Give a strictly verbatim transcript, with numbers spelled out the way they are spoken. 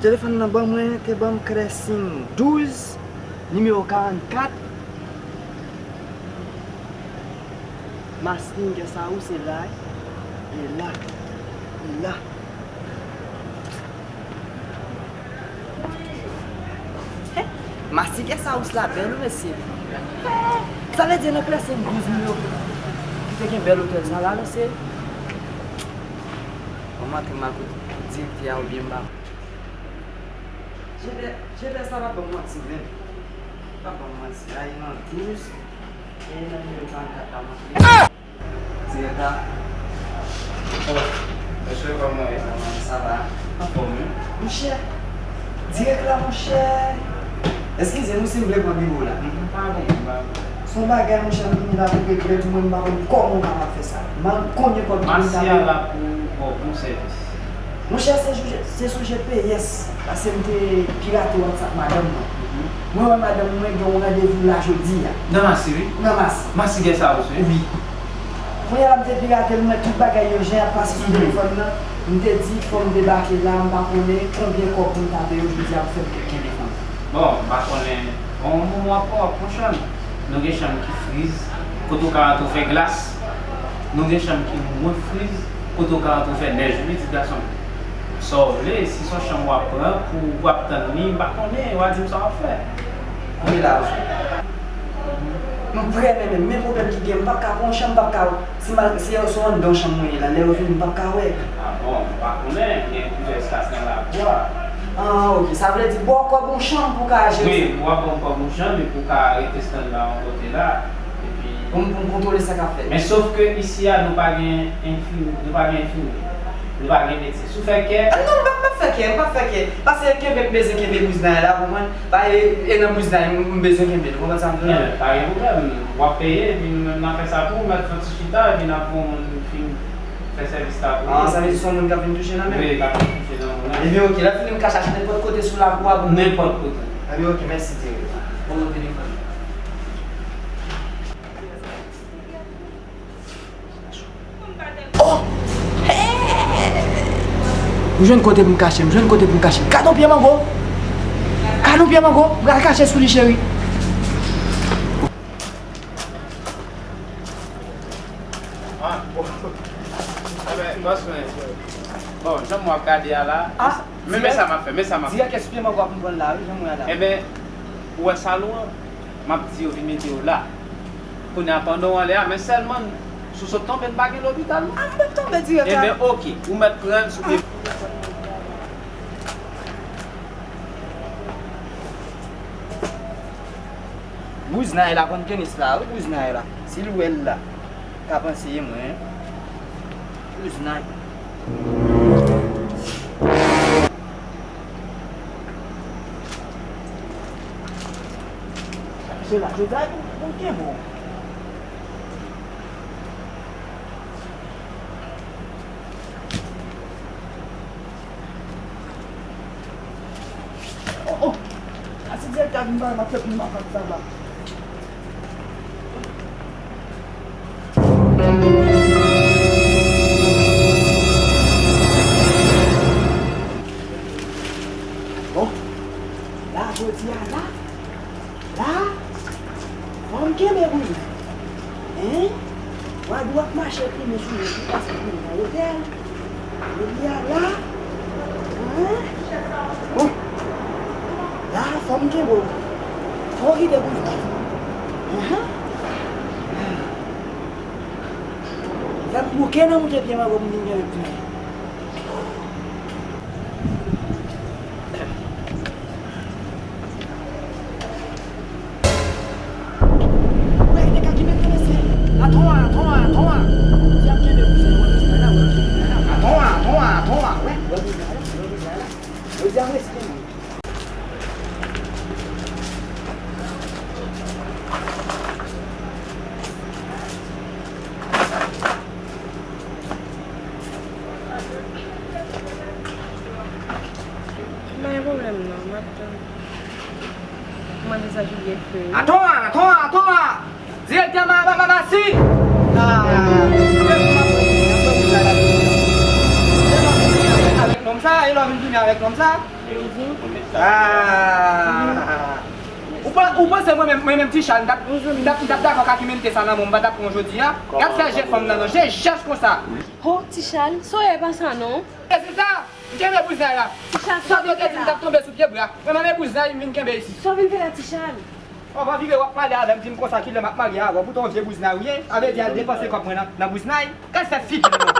Telefòn nan ban mwen, te ban m Krèsin douz, nimewo karannkat. Masin kè sa ou se la, e la, e la. Masin kè sa ou se la bèl, wi, mesye. Sa vle di nan Krèsin douz nimewo ki te gen bèl otèl sa la, mesye. Bon, m antre m al kote direktè a oubyen m pa. Jete, jete sa pa ban m manti vre. Pa ban m manti. La, e nan douz, e nan nimewo karannkat la, m antre. Direktè. Oh, mesye, kòman w ye? Sa va? Anfòm, wi. Monchè, direktè la, monchè. Eskize nou si m vle pran biwo la. Pa gen pwoblèm. Se yon bagay, monchè, m vini la pou regle pou mwen, m pa konn kòman m kapab fè sa. M al konye kòb ki vin tape. Masi a la pou ba w bon sèvis. Monchè, se sou, se sou G P S, paske m te pirate WhatsApp madanm mwen. Mwen wè madanm mwen gen yon randevou la jodi a. Nan Masi, wi. Nan Masi. Masi gen sa ou sou, wi. Kounye a la, m te pirate l, m wè tout bagay yo jan y ap pase sou telefòn nan. M te di, fò m debake la, m pa konnen konbyen kòb pou m ta peye yo jodi a pou fè m kenbe fanm. Bon, m pa konnen. Bon, w ap pran, w ap pran chanm. Nou gen chanm ki friz, kote w ka rantre w fè glas. Nou gen chanm ki mwen friz, kote w ka rantre w fè nèj, wi, ti gason. Sa w vle, si se yon chanm w ap pran pou w ap tann li, m pa konnen, w a di m sa w ap fè. Kounye la, w sou. M vrèman menm, men pwoblèm ki gen, m p ap ka pran yon chanm, m p ap ka, si m al, si se anndan chanm mwen ye la, lè yo vini, m p ap ka wè. A bon, m pa konnen, gen plizyè espas nan lakou a. Ah, ok. Sa vle di, ba w kòb yon chanm pou w ka jere sa? Wi, w ap ban m kòb yon chanm, epi w ka rete stann la yon kote la, epi pou m, pou m kontwole sa k ap fèt. Men sof ke isi a, nou pa gen enfim-, nou pa gen enfimyè. Nou pa gen medsen. Si w fè kè. Ah, non, m p ap, m p ap fè kè, m p ap fè kè. Paske kenbe, m bezwen kenbe bouznay la pou mwen. Pa e, e nan bouznay, m, m bezwen kenbe l. Ou konprann sa m di w la? Ebyen, pa gen pwoblèm. W ap peye, epi nou menm n a fè sa pou ou, m mèt fè yon ti chita, epi n a fè yon fim. Fè sèvis la pou ou. Ah, sa vle di se yon moun k ap vin touche nan men w? Wi, k ap vin touche nan men w. Ebyen, ok. Lè fini, m ka chache nenpòt kote sou lakou a pou mwen. Nenpòt kote. Ebyen, ok, mèsi, direktè. Bon, telefòn. Oh! Hey! M jwenn kote pou m kache, m jwenn kote pou m kache. Gade yon pye mango! Gade yon pye mango! M pral kache sou li, cheri. Ah, bon. Enben, bòs mwen. Bon, jan m w ap gade a la, ah, men, men sa m ap fè, men sa m ap fè. Dirèk espye m ankò pou m pran l la, wi, jan m wè a la. Enben, ou wè salon an? M ap di yo vin mete yo la. Kounye a, pandan w anlè a, men sèlman, si w sot tonbe, n pa gen lopital, non. Ah, m p ap tonbe dirèk la. Enben, ok, ou mèt pran l sou pye. Bouznay la konn tenis la, wi, bouznay la. Si l wè l la, ka panse e mwen. Bouznay. Se la, jodi a, pou, pou kenbe w. Oh, oh. A si direktè a vin pale, m ap fè pou m ap sa la. Bon, la, jodi a, la, la, fò m kenbe pou li. Hein? W a di w ap mache plimen sou mwen, pou pase plimen nan otèl. Jodi a la, hein? Bon. La, fò m kenbe w. Fò w kite pou li. Hein? Fè m bouke nan moute pye mango pou m vin kenbe plimen. Wè, nèg la ki mete mesye. Aton an, aton an, aton an. Jodi a m kenbe bouzen, wè, bouzen la, wè, bouzen la. Aton an, aton an, aton an, wè, wè, bouzen la, wè, bouzen la. Jodi a m resi kenbe. Pa gen pwoblèm non, m ap tann. Kòman se sa Juliet fè wi? Aton an, aton an, aton an! Direktè ma, ma, ma, masi! Ah, avèk nonm sa, e lè w vin fini avèk nonm sa? Ah. Ou pa- ou panse mwen menm, mwen menm Ti Chal, m t ap, m t ap, m t ap dakò ak imilite sa nan men w, m pa t ap pran jodi a? Gad fè je fanm nan non, je jès konsa. Ho, Ti Chal, sa w ye pa sa non. Rezilta, m kenbe bouznay la. Ti Chal, sa w te di m t ap tonbe sou pye bra. Mwen menm e bouznay m vin kenbe isi. Sa w vin fè la, Ti Chal? Ou pa vire w ap pale avè m, di m konsa kilè m ap marye avè w, poutan w vye bouznay ou ye. Sa vle di al depanse kòb mwen nan, nan bouznay. Gad fè figi nou non.